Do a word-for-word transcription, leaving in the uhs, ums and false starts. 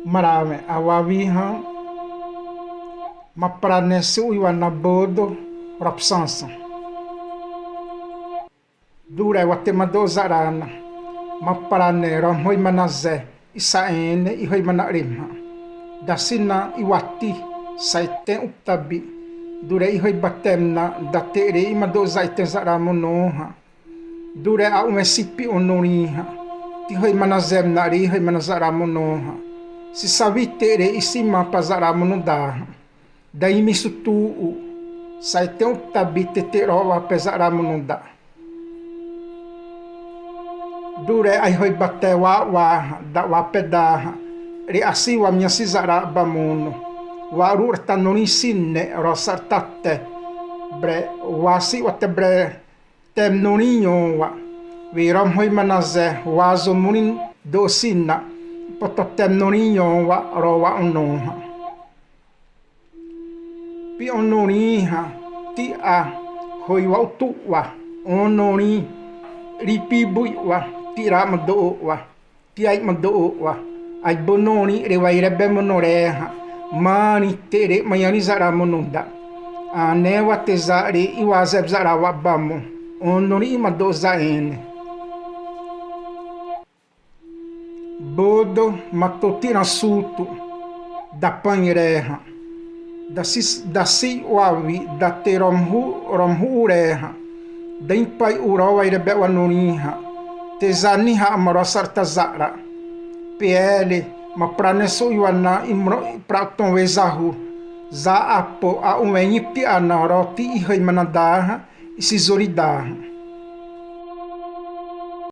Marĩ ãwawi hã, ma'ãpé ne si'uiwa na bâdâ, robson sô. Duré wa te 'madâ'â za'ra na, ma'ãpé ne romhâimanazé, isa'ẽne ihâimana 'remhã. Dasina iwati, sai te uptabi. Duré ihâibaté na da te 're 'madâ'â za'ẽtẽ za'ra mono hã. Duré a'uwẽ si pi'õ norĩ hã, tihâimanazém na 're ihâimana za'ra mono hã. Sisawi te 're isima pa za'ra mono da hã. Da'ĩmisutu u, sai te uptabi te te rowapé za'ra mono da. Duré aihâibaté wa'wa hã, da'wapé da hã, 're asiwamnhasi za'ra aba mono. Wa'uru'rata norĩ sine, rosa'rata te, bré, wasi'watébrétém norĩ õ wa. We romhâimanazé, wazô morĩ dâ'â sina, poto tém norĩ õ wa, rowa'a õ hã. Pi'õ norĩ hã, ti'a, hâiwa utu'wa, õ norĩ, ripibu i'wa, ti'ra 'madâ'â wa, ti'ai 'madâ'â wa, aibâ norĩ 're wairébé mono ré hã, marĩ te 're 'manharĩ za'ra mono da. Ãne wa te za 're iwazéb za'ra wa'aba mo, õ norĩ 'madâ'â za'ẽne. Bâdâ ma tô ti'ra sutu, dapãre hã. Dasi, dasi'wawi da te romhu, romhu'u ré hã. Da'ĩpai u rowairébé wa norĩ hã. Te za niha ma rosa'rata za'ra. Pele, ma'ãpé ne si'uiwa na imro, ipra'u tô we zahu. Za apâ a'uwẽ nhipi ana ro ti'ihâimana da hã, isizori da hã.